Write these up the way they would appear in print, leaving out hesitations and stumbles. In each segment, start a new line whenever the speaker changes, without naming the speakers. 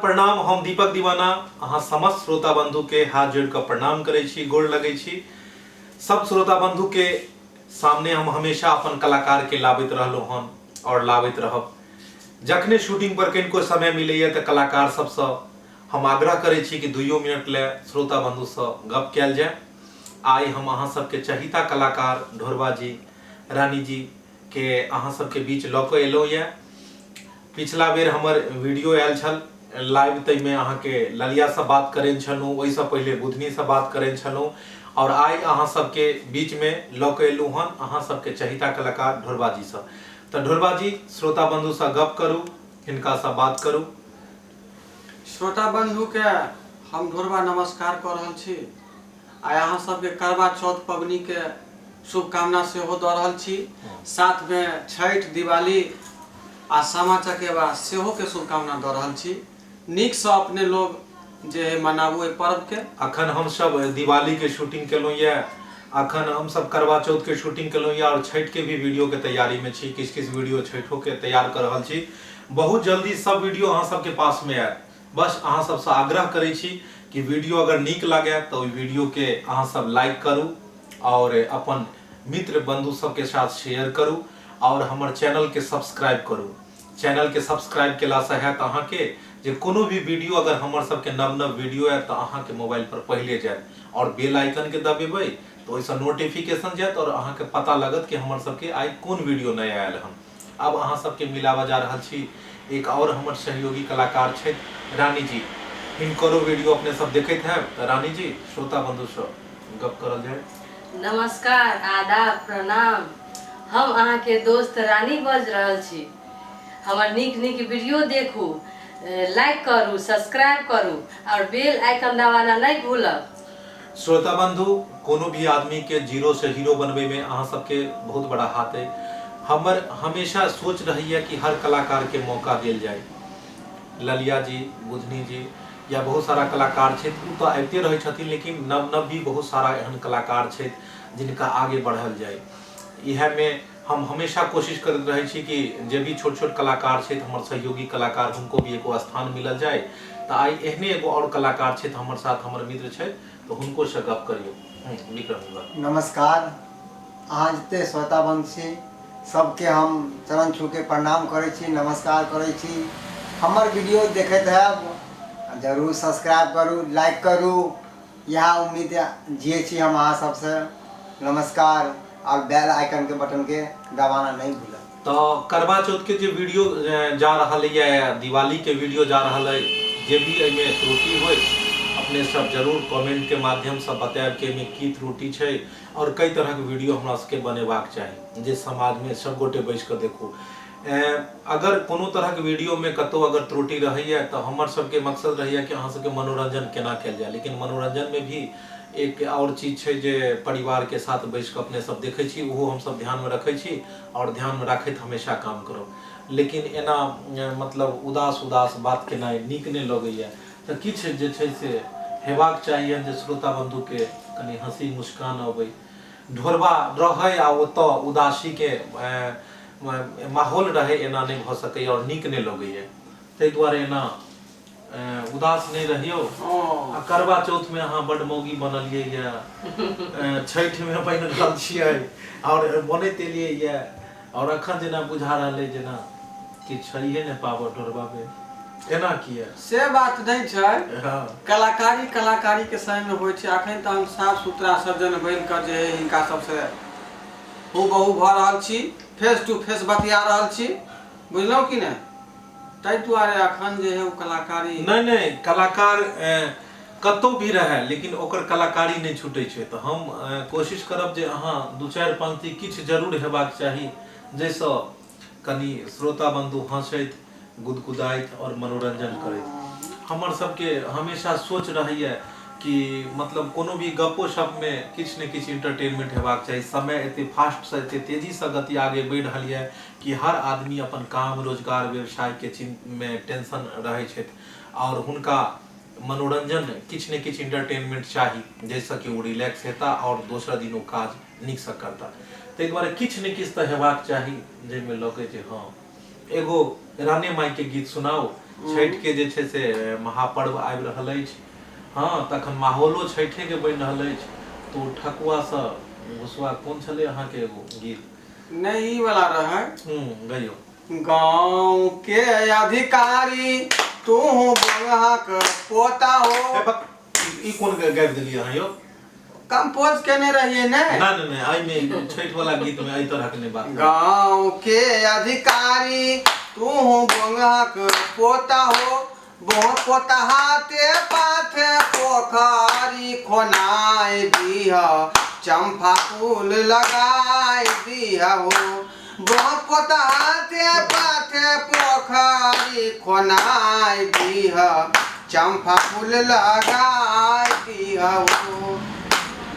प्रणाम। हम दीपक दीवाना अहाँ समस्त श्रोता बंधु के हाथ जोड़ कऽ प्रणाम करै छी, गोर लगै छी। सब श्रोता बंधु के सामने हम हमेशा अपन कलाकार के लाबैत रहलहुँ हन और लाबैत रहब। जखने शूटिंग पर कनिको समय मिलैया तऽ कलाकार सबसँ हम आग्रह करै छी कि दुइयो मिनट ले श्रोता बंधुसँ गप कयल जाय। आइ हम अहाँ सबके चहिता कलाकार ढोरबा जी, रानी जी के अहाँ सबके बीच लऽ कऽ एलहुँ यऽ। पिछला बेर हमर वीडियो आयल छल लाइव, ताहिमे अहाँके ललियासँ बात करेने छलहुँ, ओहिसँ पहिले बुधनीसँ बात करेने छलहुँ और आइ अहाँ सबके बीचमे लऽ कऽ एलहुँ हन अहाँ सबके चहिता कलाकार ढोरबा जीसँ। तऽ ढोरबा जी, श्रोता बंधुसँ गप करू, हिनकासँ बात करू।
श्रोता बंधुके हम ढोरबा नमस्कार कऽ रहल छी। आइ अहाँ सबके करवा चौथ पबनीके शुभकामना सेहो दऽ रहल छी, साथमे छठि, दिवाली आ सामा चकेवा सेहोके शुभकामना दऽ रहल छी। नीकसँ अपने लोग जे है मनाबू एहि पर्वके।
अखन हमसब दिवालीके शूटिंग केलहुँ यऽ, अखन हमसब करवा चौथके शूटिंग केलहुँ यऽ और छठिके भी वीडियोके तैयारीमे छी। किछु किछु वीडियो छठिओके तैयार कऽ रहल छी। बहुत जल्दी सब वीडियो अहाँ सबके पासमे आयत। बस अहाँ सबसँ आग्रह करै छी कि वीडियो अगर नीक लागै तऽ ओहि वीडियोके अहाँ सब लाइक करू आओर अपन मित्र बंधु सबके साथ शेयर करू आओर हमर चैनलके सब्सक्राइब करू। चैनलके सब्सक्राइब केलासँ हैत अहाँके जे कोनो भी वीडियो अगर हमर सबके नव नव वीडियो आयत तऽ अहाँके मोबाइल पर पहिले जायत आओर बेल आइकनके दबेबै तऽ ओहिसँ नोटिफिकेशन जायत आओर अहाँके पता लगत कि हमर सबके आइ कोन वीडियो नया आयल हन। आब अहाँ सबके मिलाबऽ जा रहल छी एक आओर हमर सहयोगी कलाकार छथि रानी जी, हिनकरो वीडियो अपने सब देखैत हैब। तऽ रानी जी, श्रोता बंधुसँ गप करल जाय।
नमस्कार, आदाब, प्रणाम। हम अहाँके दोस्त रानी बाजि रहल छी। हमर नीक नीक वीडियो देखू, लाइक करू, सब्सक्राइब करू आओर बेल आइकन दबाना नहि भूलब।
श्रोता बंधु, कोनो भी आदमी के जीरो से हीरो बनबै में अहाँ सबके बहुत बड़ा हाथ अइ। हमर हमेशा सोच रहैया कि हर कलाकार के मौका देल जाय। ललिया जी, बुधनी जी या बहुत सारा कलाकार छथि, ओ तऽ आबिते रहै छथिन, लेकिन नव नव भी बहुत सारा एहन कलाकार छथि जिनका आगे बढ़ल जाय। इएह में हम हमेशा कोशिश करैत रहै छी कि जे भी छोट छोट कलाकार छथि, हमर सहयोगी कलाकार, हुनको भी एगो स्थान मिलल जाय। तऽ आइ एहने एगो आओर कलाकार छथि हमर साथ, हमर मित्र छथि, तऽ हुनको से गप करियौ। विक्रम विवाह।
नमस्कार, अहाँ जते श्रोताबंधु छी सबके हम चरण छू के प्रणाम करै छी, नमस्कार करै छी। हमर वीडियो देखैत हैब, जरूर सब्सक्राइब करू, लाइक करू, इएह उम्मीद जियै छी हम अहाँ सबसँ। नमस्कार, और बेल आइकन के बटन के दबाना नहीं भूलब।
तऽ करवा चौथ के जे वीडियो जा रहल यऽ, दिवाली के वीडियो जा रहल अइ, जे भी एहिमे त्रुटि होइ अपने सब जरूर कमेंट के माध्यम से बतायब कि एहिमे की त्रुटि छै और कई तरहक वीडियो हमरा सबके बनेबाक चाही जे समाज में सब गोटे बैस कऽ देखू। अगर कोनो तरहक वीडियो में कतौ अगर त्रुटि रहैया तऽ हमर सबके मकसद रहैया कि अहाँ सबके मनोरंजन केना कयल जाय, लेकिन मनोरंजन में भी एक आओर चीज छै जे परिवार के साथ बैस कऽ अपने सब देखै छी, ओहो हमसब ध्यान में रखै छी और ध्यान में राखैत हमेशा काम करब। लेकिन एना मतलब उदास उदास बात केनाइ नीक नहि लगैया, तऽ किछु जे छै से हेबाक चाही जे श्रोता बंधु के कनि हंसी मुस्कान अबै। ढोरबा रहै आ ओतऽ उदासी के माहौल रहै, एना नहि भऽ सकैया और नीक नहि लगैया, ताहि दुआरे एना उदास नहि रहियौ। आ करवा चौथ में अहाँ बड मौगी बनलियै यऽ, छठि में बनि रहल छियै और बनैत एलियै यऽ, और अखन जेना बुझा रहल अइ जेना कि छैहे नहि पावर ढोरबा में, एना किया?
से बात नहि छै। कलाकारी कलाकारी के समय में होइ छै। अखन तऽ हम साफ सुथरा सज्जन बनि कऽ जे है हिनका सबसँ हूबहू भऽ रहल छी, फेस टू फेस बतिया रहल छी, बुझलहुँ कि नहि? ताहि दुआरे अखन जे है ओ कलाकारी
नहि नहि, कलाकार कतौ भी रहै लेकिन ओकर कलाकारी नहि छूटै छै। तऽ हम कोशिश करब जे अहाँ दू चारि पंक्ति किछु जरूर हेबाक चाही जाहिसँ कनि श्रोता बंधु हँसैत, गुदगुदाइत आओर मनोरंजन करैत। हमर सबके हमेशा सोच रहैया कि मतलब कोनो भी गपो सपमे किछु ने किछु इंटरटेनमेंट हेबाक चाही। समय एते फास्टसँ, एते तेजीसँ गति आगे बढ़ि रहल यऽ कि हर आदमी अपन काम, रोजगार, व्यवसायके चिन्त मे टेंशन रहै छथि आओर हुनका मनोरंजन किछु ने किछु इंटरटेनमेंट चाही जाहिसँ कि ओ रिलैक्स हेता आओर दोसर दिन ओ काज नीकसँ करता। ताहि दुआरे किछु ने किछु तऽ हेबाक चाही जाहिमे लगै जे हँ। एगो राने माइके गीत सुनाउ। छठि के जे छै से महापर्व आबि रहल अछि। हँ, तखन माहौलो छठे के बनि रहल अछि। तऽ ओ ठकुआसँ भुसुआ कोन छलै अहाँके एगो गीत?
नहि, ई वाला रहै।
हूँ, गइयौ।
गाँव के अधिकारी तू बोंगहाक पोता हो।
हे बक, ई कोन गाबि देलियै अहाँ यौ?
कंपोज केने रहियै ने।
ना ना ना, एहिमे छठि वाला गीत में एहि तरह के नहीं बात।
गाँव के अधिकारी तू बोंगहाक पोता हो, बोह पोता हाथे पाथे पोखरी खोनाय दीह, चंपा फूल लगाय दीह हो। बोह पोता हाथे पाथे पोखरी खोनाय दीह, चंपा फूल लगाय दीह हो।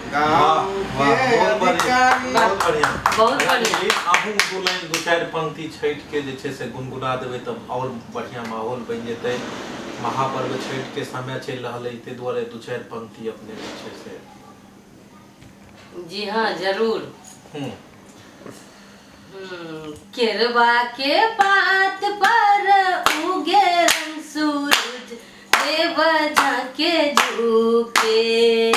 वाह
गाँव
वाह
के
बहुत बढ़िया।
अधिकारी।
बहुत बढ़िया।
बहुत बढ़िया।
अहूँ दू लाइन, दू चारि पंक्ति छठि के जे छै से गुनगुना देबै तऽ आओर बढ़िया माहौल बनि जेतै। महापर्व छठि के समय चलि रहल अइ, ताहि दुआरे दू चारि पंक्ति अपने जे छै से।
जी हाँ, जरूर।
हूँ।
केरवा के पात पर उगे रंग सूरज देव झाके झुके।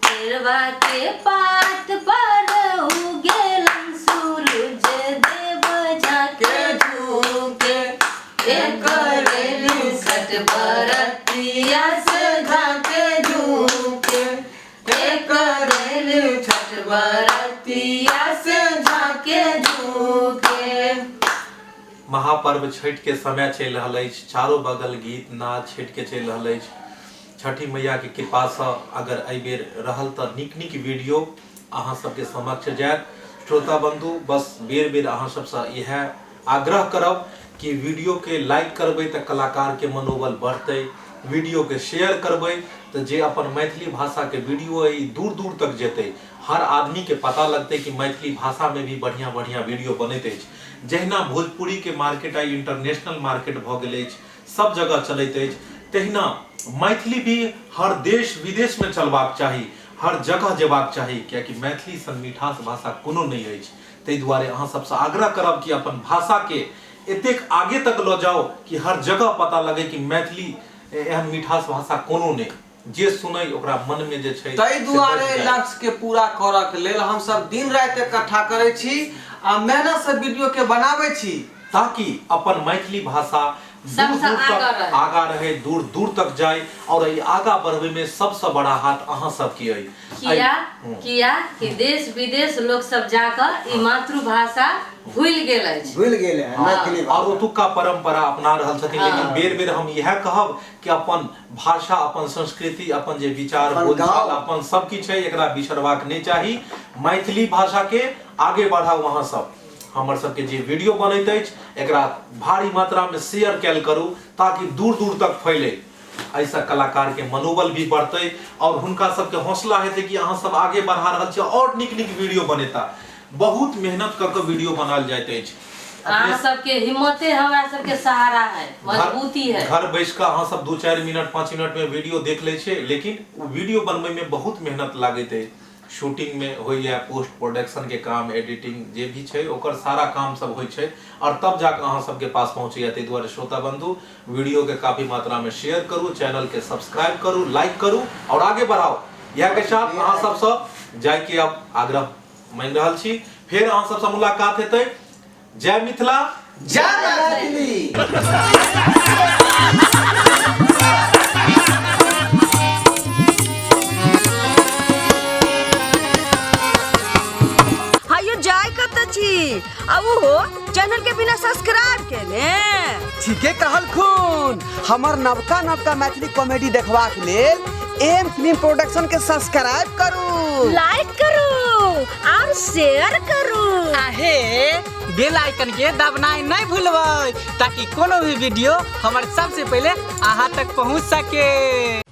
केरवा के पात पर उगे रंग सूरज देव झाके झुके। एक छठ बरतिया से झाके झुके। एक छठ बरतिया से झाके झुके।
महापर्व छठि के समय चलि रहल अछि। चारो बगल गीत नाद छठि के चलि रहल अछि। छठि मैया के कृपासँ अगर एहि बेर रहल तऽ नीक नीक वीडियो अहाँ सबके समक्ष जायत। श्रोता बंधु, बस बेर बेर अहाँ सबसँ इएह आग्रह करब कि वीडियो के लाइक करबै तऽ कलाकार के मनोबल बढ़तै, वीडियो के शेयर करबै तऽ जे अपन मैथिली भाषा के वीडियो अइ दूर दूर तक जेतै, हर आदमी के पता लगतै कि मैथिली भाषा में भी बढ़िया बढ़िया वीडियो बनैत अछि। जहिना भोजपुरी के मार्केट आइ इंटरनेशनल मार्केट भऽ गेल अछि, सब जगह चलैत अछि, तहिना मैथिली भी हर देश विदेश में चलबाक चाही, हर जगह जेबाक चाही, कियाकि मैथिली सन मिठास भाषा कोनो नहि अछि। ताहि दुआरे अहाँ सबसँ आग्रह करब कि अपन भाषा के एतेक आगे तक लऽ जाउ कि हर जगह पता लगे कि मैथिली एहन मिठास भाषा कोनो नहि, जे सुनै ओकरा मन में जे छै
ताहि
से
दुआरे
बसि जाय।
लक्ष्य के पूरा करऽ के लेल हमसब दिन राति इकट्ठा करै छी आ मेहनत से वीडियो के बनाबै छी,
ताकि अपन मैथिली भाषा दूर
सबसँ
दूर तक
आगाँ रहै।
आगा रहे, दूर दूर तक जाय। और एहि आगा बढ़बै में सबसँ बड़ा हाथ अहाँ सबके अइ।
किया किया कि देश विदेश लोक सब जाकऽ ई मातृभाषा भूलि गेल अछि।
भूलि गेल है मैथिली
और
भाषा।
ओतुका परंपरा अपना रहल छथिन। लेकिन बेर बेर हम इएह कहब कि अपन भाषा, अपन संस्कृति, अपन जे विचार,
अपन
बोलचाल,
गाँव।
अपन सब किछु है, एकरा बिसरबाक नहि चाही। मैथिली भाषा के आगे बढ़ाउ अहाँ सब। हमर सबके जे वीडियो बनैत अछि एकरा भारी मात्रा में शेयर कयल करू ताकि दूर दूर तक फैले। एहिसँ कलाकार के मनोबल भी बढ़तै और हुनका सबके हौसला हेतै कि अहाँ सब आगे बढ़ा रहल छी और नीक नीक वीडियो बनेता। बहुत मेहनत कऽ कऽ वीडियो बनायल जाइत अछि।
अहाँ सबके हिम्मते हमरा सबके सहारा है, मजबूती है।
घर बैस कऽ अहाँ सब 2-4 मिनट 5 मिनट में वीडियो देख लै छियै, लेकिन ओ वीडियो बनबै में बहुत मेहनत लागैत अछि। शूटिंग में होइया, पोस्ट प्रोडक्शन के काम, एडिटिंग जे भी छै ओकर सारा काम सब होइ छै और तब जाके अहाँ सबके पास पहुँचैया। ताहि दुआरे श्रोता बंधु, वीडियो के काफी मात्रा में शेयर करू, चैनल के सब्सक्राइब करू, लाइक करू और आगे बढ़ाओ। इएह के साथ अहाँ सबसँ जाय के अब आग्रह मानि रहल छी। फेर अहाँ सबसँ मुलाकात हेतै। जय मिथिला,
जय मैथिली।
हायो जाय कत छी आ उहो चैनल के बिना सब्सक्राइब केने?
ठीके कहल खून। हमर नवका नवका मैथिली कॉमेडी देखबाक लेल एम फिल्म प्रोडक्शन के सब्सक्राइब करू,
लाइक करू और शेयर करू।
आहे बेल आइकन के दबनाइ नहीं भूलबै ताकि कोनो भी वीडियो हमर सबसे पहले अहाँ तक पहुँच सके।